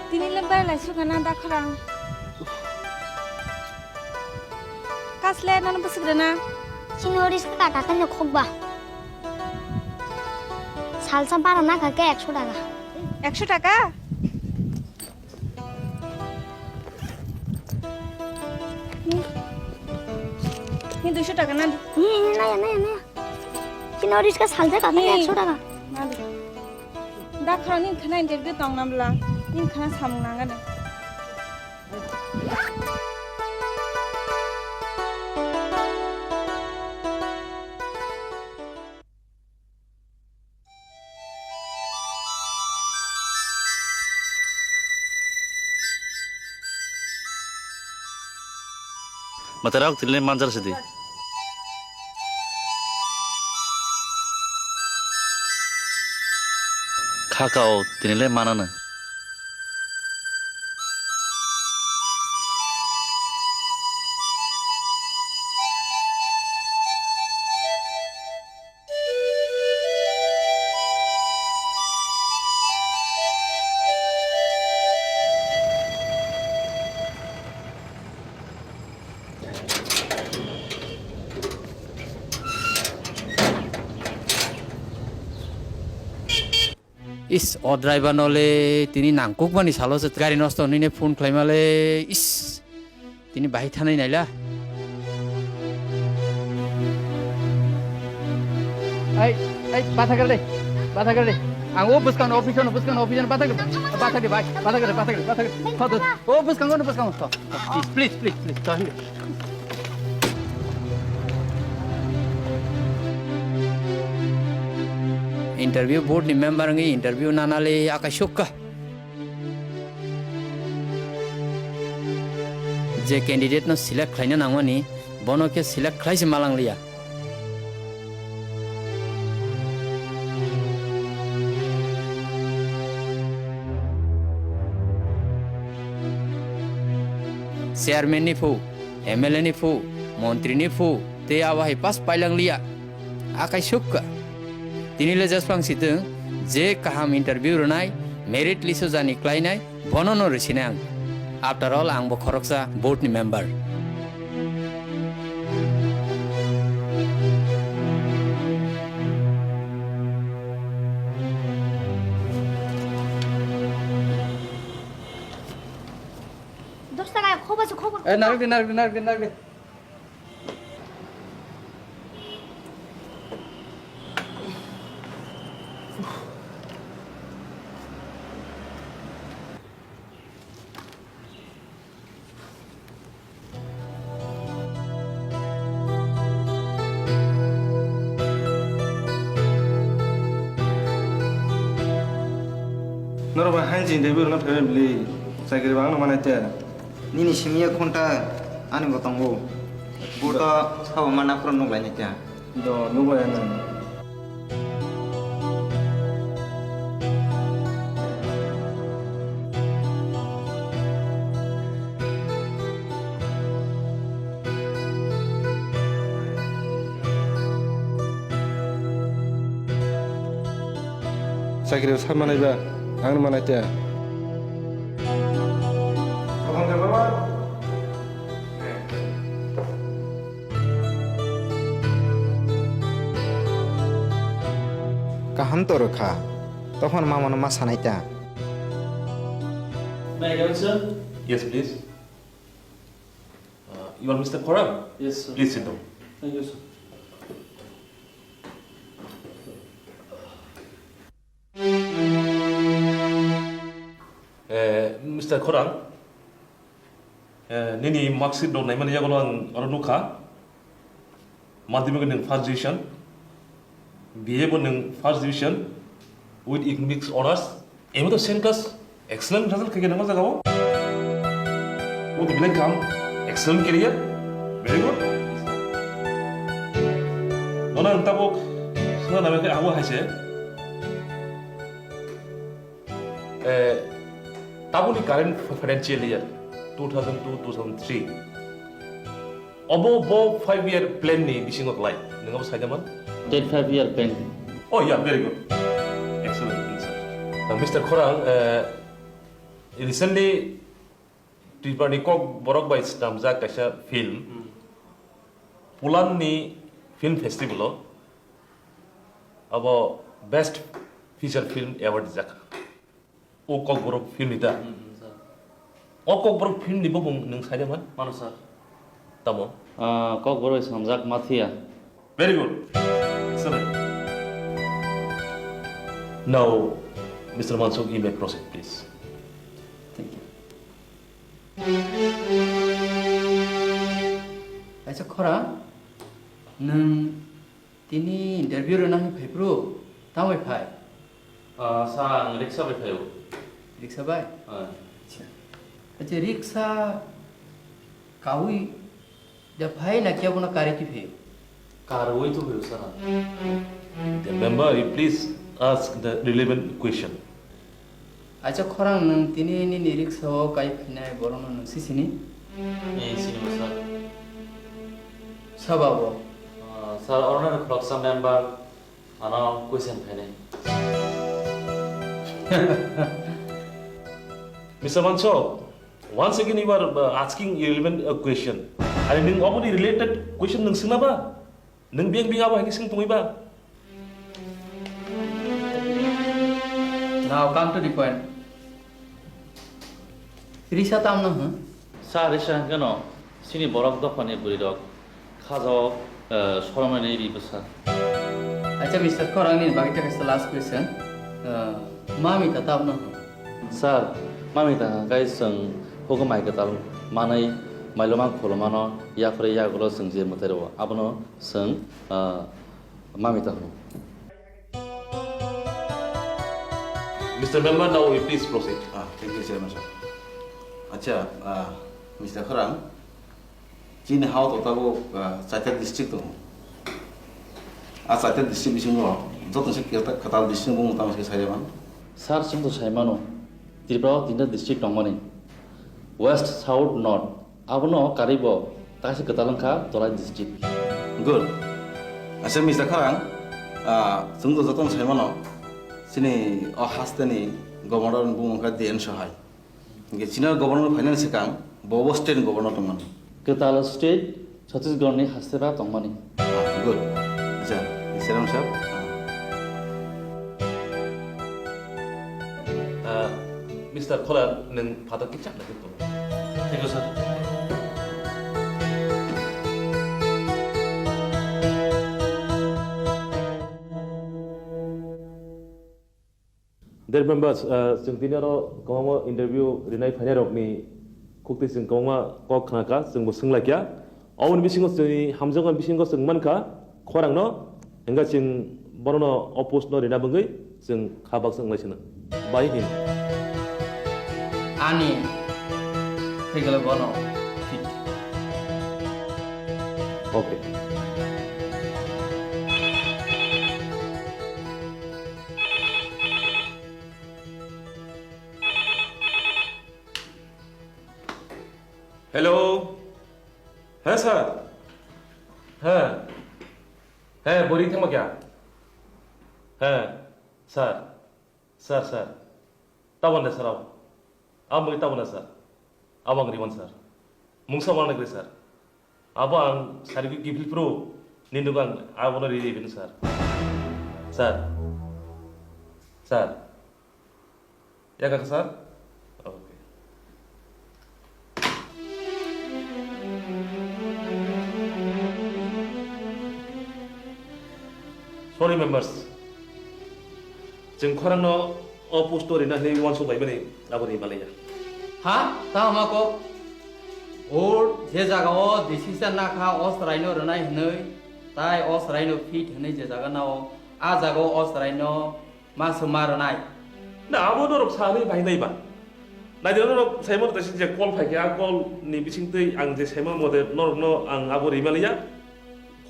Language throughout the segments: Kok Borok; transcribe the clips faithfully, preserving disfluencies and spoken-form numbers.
Tini le bai lai suka na da khorang. Kasle nang bwswk rwna? Chini o risk ka ta tani khokba. Salsa bara na kha ke ekso taka. Ekso taka? Ni, ni duiso taka na di. Ni, ni, naya, naya, naya. Chini o risk ka salsa ka tani Ni. Ekso taka. Na di. Da khorang ni khana interview tong namla. Ni khana samung nangani. Mwtairok tini le manjar sidi. Kha kao tini le manano. Is, o driver no le tini nangkukmani salo se gari nosto hwnwi ne phone khlaima le, is, tini bahai thanai naila. Ai, ai, batha kar de, batha kar de. Ang o bwskang office no, bwskang office no batha kar de, batha kar de, bai, batha kar de, batha kar de, batha kar de. Tho, tho, o bwskang no, bwskang tho. Please, please, please, please, tho, hindi. Interview board ni member wngwi interview nanali akai sukha. Je candidate no select khlaina nangmani, bono khe select khlai se malang liya. Chairman ni phu, M L A ni phu, montri ni phu, tei abo hai pass pailang liya. Akai sukha. Tini le jasphang sitwng, je kaham interview rwnai, merit list o jani klainai, bono no rwsinai ang. After all, ang bo khoroksa board ni member. Dos taka khobo se khobo. Eh, narwk di, narwk di, narwk di, narwk di. Norok bai haini interview rwna phaibai bwlwi, chakri bo ang no manai te. Nini simi ya khunta ani bo tongo. Bo to sabo ma naphuru nuk lai nai kha. Do nuk lai nai. Chakri sa manai ba, ang manai te. Kaham to rwkha, tophano mamano ma sanai ta. May I come in, sir? Yes, please. Uh, you are Mister Khorang? Yes, sir. Please sit down. Thank you, sir. Eh, Mister Khorang, eh, nini marksheet rok naimani yagulo ang oro nukha. Madhyamik nwng first division, B A bo nwng first division with economics honours, aim to same class, Excellent result khaikhe nangma jagao. What a blank come. Excellent career. Very good. Nono ang tabuk suna name khe abo hai se. Eh, tabuni current financial year two thousand two, two thousand three. Obo bo five year plan ni bisingo klai. Nang abo saida man? That five year plan. Oh yeah, very good. Excellent answer. Uh, Mister Khorang, uh, recently Tripura ni Kokborok bai swnamjak kaisa film. Hmm. Pulan ni film festival o abo best feature film award rijak. O Kokborok film ni da? Hmm, hmm, sir. O Kokborok film ni bubung nung saida man? Mano, sir. Tamo? Ah, Kokborok bai swnamjak Mafia. Very good. Excellent. Now, Mister Mansuk, you may proceed, please. Thank you. Acha Khorang, nung tini interview rwna hwnwi phai phuru, tamo bai phai? Ah, sir, ang riksa bai phai o. Riksa bai? Hoi. Acha. Acha, riksa kaui da phai na khe abono karwi twi phai o? Karwi twi phai o, sir. The member, you please ask the relevant question. Acha Khorang, nwng tini nini riksa o kai phainai borokno nwng si sini? Ee, sini bo, sir. Soba bo? Ah, sir, oro khoroksa member ano question phainai. Mister Mansuk, once again you are, uh, asking irrelevant, uh, question. Are nwng oboni related question nwng swngna ba? Nwng biyang biyang abo hai khe swng tongwi ba? Now come to the point. Risa tamno hwn? Sa risa hwn kheno, sini borok dophani bwrwi rok khajo, eh, soromnani ri bwsa. Acha, Mister Khorang, nini bagwi tei kaisa last question. Eh, mami ta tamno hwn? Sir, mami ta hwn kai chwng hugo mai kwtal manwi mailoma khulumano yapharwi yagulo chwng je mwtai rwo abono chwng, ah, mami ta hwno. Mister Member, now we please proceed. Ah, thank you, Chairman sir. Acha, ah, Mister Khorang, chini hao to tabuk, ah, chaita district tongo. A chaita district bisingo joto se kwtal district bumung tamo se sai man? Sir, chwng to sai mano. Tripura o tinta district tongmani. West, South, North. Abono karwi bo kaisa kwtal wngkha Dholai district. Good. Acha Mister Khorang, ah, chwng to jotono sai mano, chini o hasteni governor ni bumung wngkha D N Sahai. Hinkhe chini governor phainani swkang bo bo state ni governor tongmani. Kwtal state Chhattisgarh ni haste ba tongmani. Ah, good. Acha, Mister Ram sir. Ah, Mister Khola, nwng phatar kisa khlai tong. Thank you, sir. Dear members, ah, chwng tini oro kwbangma interview rinai phainairokni khuktwi chwng kwbangma kok khna kha, chwngbo swng lai kha. Aboni bisingo chwngni hamjakmani bisingo chwng man kha khorangno, hwnkhe chwng bono o post no rina bagwi chwng kha baksa wng lai sino. Bai hin. Ani thwigwlai bono fit. Okay. Hello. He, sir. He. He, bwrwi thangma kya? He, sir. Sir, sir. Tabon de, sir, abo. Abo mui tabon de, sir. Abo ang riman, sir. Mungsa wana gre, sir. Abo ang sari gui gifil pro. Ninduk ang abo no riri bin, sir. Sir. Sir. Ya kaka, sir? Okay. Sorry, members. Chwng khorangno o post o rina hinwi uansuk bai mani abo ri malaya. Ha? Tamo ma kok? O je jaga o decision na kha o chwraino rwnai hinwi, tai o chwraino fit hinwi je jaga na o, a jaga o o chwraino ma swma rwnai. Na abo norok sanwi bai nai ba. Naidi norok saimano tei je call phaikha, a call ni bisingtwi ang je saimano mode norokno ang abo rimaliya,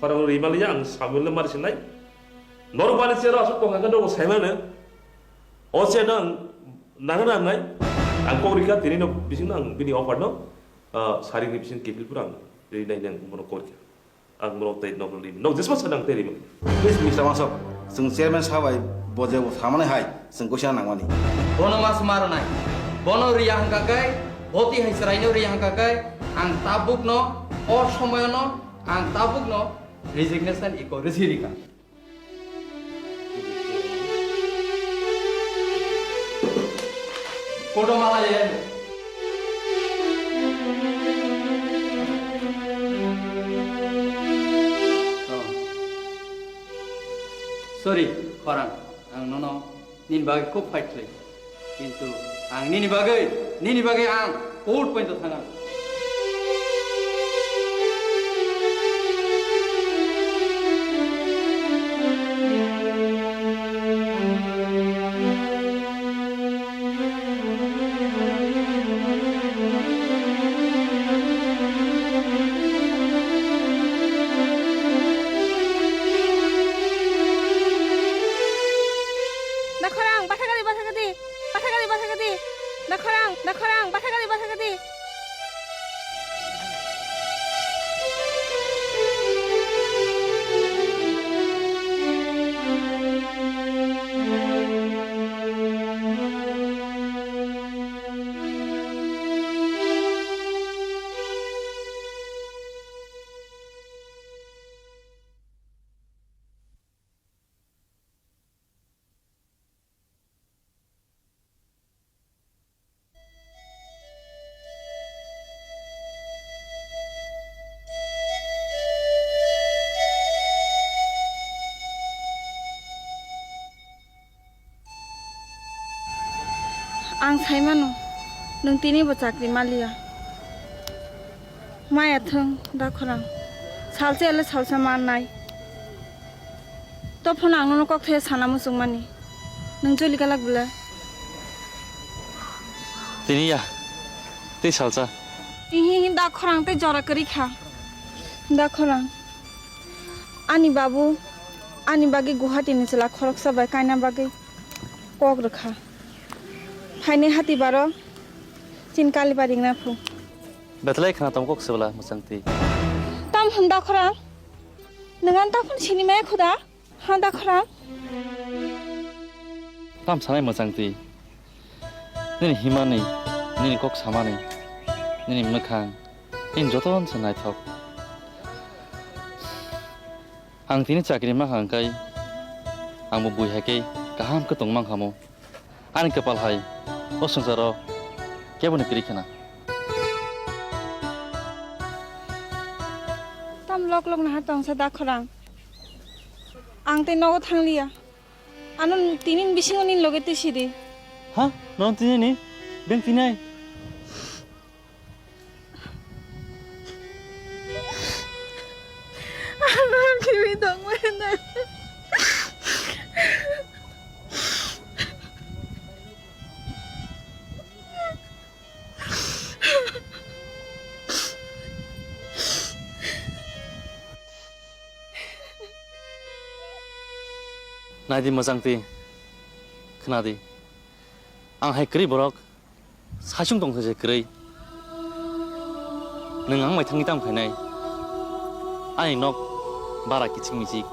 khorang rimaliya, ang Samuel no mari sinai. Norok bani chero aswk tongkha khe norok saimano. O chero ang nangna nangnai. Ang kok rikha tini no bisingno ang bini offer no, ah, saring ni bising kepil pura ang rinai nang bono kok rikha. Ang norok tei nok rwdi. Nok jesma sanang tei rima. Please, Mister Mansok, chwng chairman sabai bo je bo samani hai, chwng gosi nangmani. Bono mas maronai. Bono riya hangka kai, boti hai chwraino riya hangka kai, ang tabukno, o somoyono, ang tabukno resignation iko risi rika. Kodo mala ya. Oh. Sorry, khorang. Ang nono nini bagwi kok fight khlai. Kintu ang nini bagwi, nini bagwi ang court pointo thangna. Nakhorang, bathakadi, bathakadi. Bathakadi, bathakadi. Nakhorang, nakhorang, bathakadi, bathakadi. Ang sai mano, nwng tini bo chakri maliya. Maya thwng, Dakhorang. Salsa ele salsa mannai. Tophano ang nono kok thaya sana muchungmani. Nwng joli kalak bwle? Tini ya, tei salsa. Ihi, Dakhorang tei jora kwrwi kha. Dakhorang, ani babu ani bagwi Guwahati ni chwla khoroksa bai kaina bagwi kok rwkha. Phainai hati baro chini Kalibari wngna phu. Bethlai khna tamo kok se bwla mwchang twi. Tam hwn Dakhorang? Nwng ani takhun sini maya khuda? Ha Dakhorang? Tam sanai mwchang twi. Nini himani, nini kok samani, nini mwkhang, nini joton se naithok. Ang tini chakri ma hang kai, ang bo bui hai khe kaham khe tong mang kha mo. Ani kwpal hai o swngcharo keboni kwrwi khna. Tam lok lok naha tongsa Dakhorang. Ang tei nogo thangliya. Ano tini bisingo nini loge twi sidi. Ha? Nono tini ni? Beng tini ai. Ano kiwi tongmana. Naidi mwchang twi, khna di. Ang hai kwrwi borok, saichung tong se kwrwi. Nwng ang bai thangwi tam khainai. Ani nok bara kichik michik.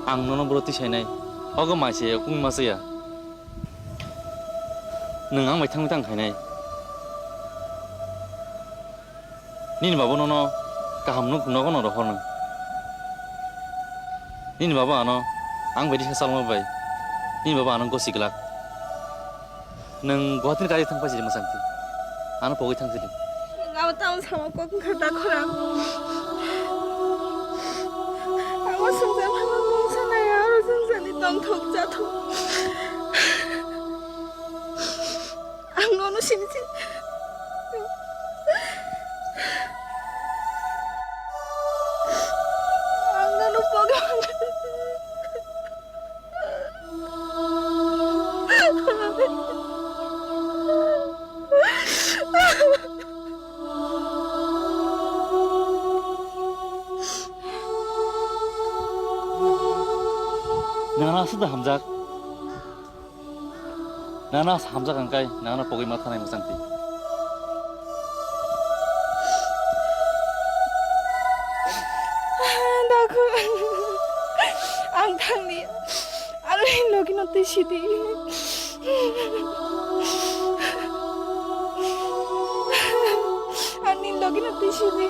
Ang nono boro tisainai. Ogo mai se kung ma se ya. Nwng ang bai thangwi tang khainai. Nini babo nono kaham nuk nogo no rohorno. Nini babo ano ang bai risa chalma bai. Nini babo ano gosi glak. Nwng Guwahati ni gari thang paisidi mwchang twi. Ano pogwi thang sidi. Nwng abo tamo samo kok wngkha Dakhorang. Abo swngchar phano mungsa nai aro swngcharni tongthok jathok. Ang nono sini sini. Ang nono pogo. Aswk da hamjak. Nana hamjak ang kai, nana pogwi ma thanai mwchang twi. Dakhu, ang thangni, ani logi no twi sidi. Ani logi no twi sidi.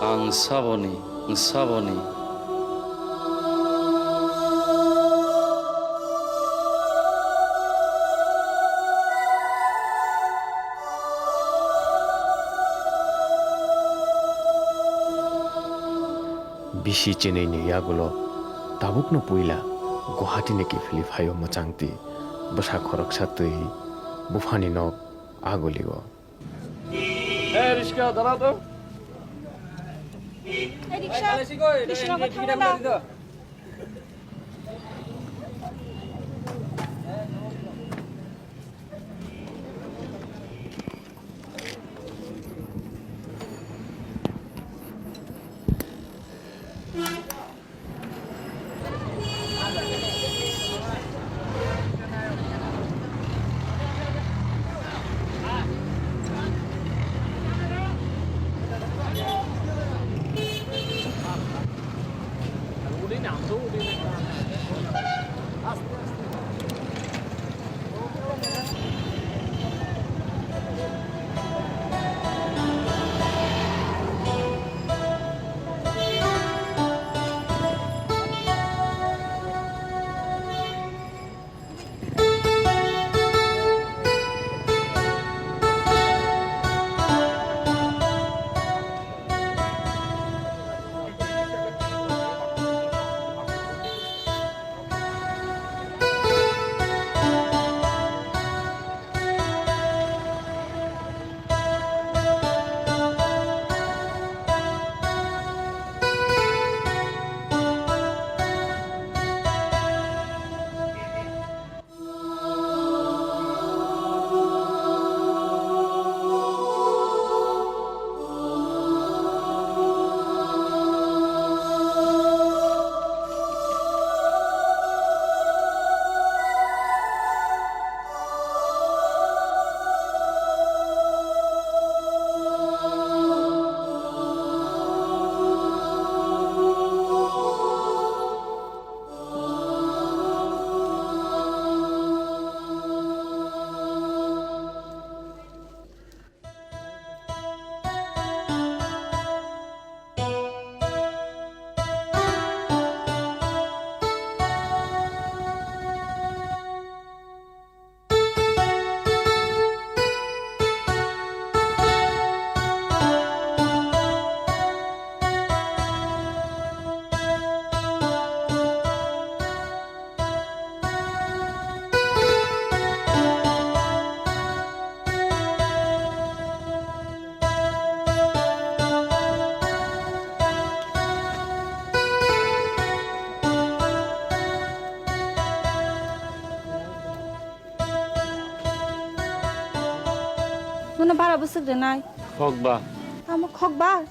Ang saboni, ang saboni. Bisi chinwi ni yagulo tabukno puila Guwahati ni kiphilwi phaio mwchangtwi bwsa khoroksa twi buphani nok agulio. Hey, riksa, dara to. Hey, riksa, bisi nok thangna. Ano bara bwswk rwnai. Khokba. Tamo khokba?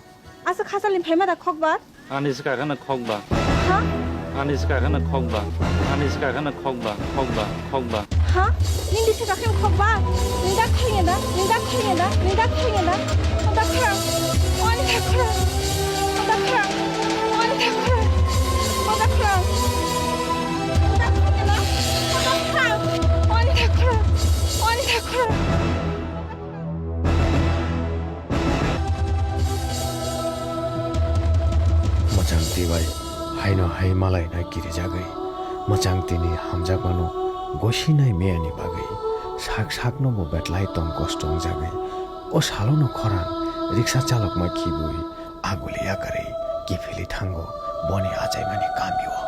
Asa khachalni phaima da khokba? Ani swkang kheno khokba. Ha? Ani swkang kheno khokba. Ani swkang kheno khokba. Khokba. Khokba. Ha? Nini swkang kheno khokba? Nini da khorang ya da? Nini da khorang ya da? Nini da khorang ya da? Nini da khorang? O ani da khorang. Nini da khorang. O ani da khorang. Nini da khorang ya da? Nini da khorang. O ani da khorang. O ani da khorang. Mwchangtwi bai haino hai malaina kirijagwi, mwchangtwini hamjakmano gosinai meyani bagwi sak sakno bo betlai tong kosto wngjagwi, o salono khorang riksa chalokma khibwi aguli yakarwi kiphilwi thango boni achaimani kamio.